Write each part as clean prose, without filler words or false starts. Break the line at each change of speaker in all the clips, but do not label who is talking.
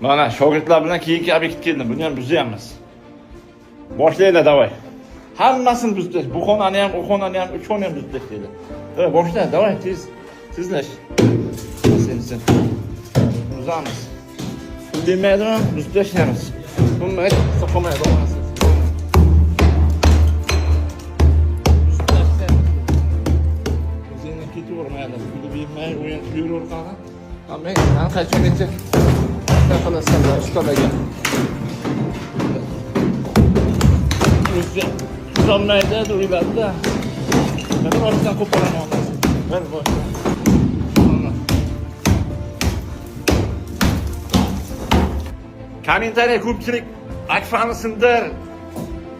Mana shogirdlar bilan keyingi obyekt keldim. Buni ham buzyapmiz. Boshlaylar, давай. Hammasini buzib tash. Bu xonani ham, u xonani ham, uch xonani ham buzib tashlaydi. Давай, boshla, давай, tez. Tezlash. Sen sen. Buzamiz. Pul demaydimi? Buzib tashlaymiz. Bunday qolmaydi, olmasiz. Buzib tashlaymiz. O'zingni ketavermaydi. Pulni bermay, o'yin qilib yuraveradi. Ammo men qachongacha qilasanlar ustalarga. O'zi tuzolmaydi, o'yladida. Mana orqadan qo'polaman onasi. Bir boshdan. Kommentariya ko'pchilik akfani sindir,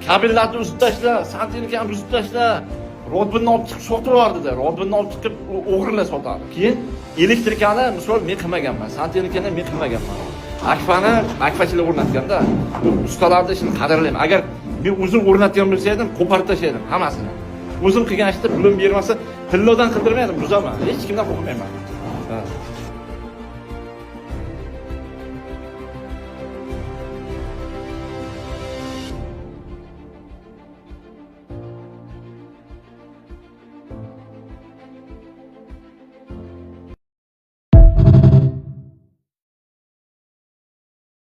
kabellarni uzib tashla, santexnikani ham buzib tashla, rodbinni olib chiqib sotib yubor dedi. Rodbinni olib chiqib o'g'irlar sotadi. Keyin elektrikani misol men qilmaganman, santexnikani men qilmaganman. Akfani akfachilar o'rnatganda, u ustalarni ishini qadrlayman. Agar men o'zim o'rnatgan bo'lsa edim, qo'parib tashlaydim hammasini. O'zim qilgan ishni pulim bermasa, tillodan qildirmaydim, buzaman. Hech kimdan qo'rqmayman. Ha.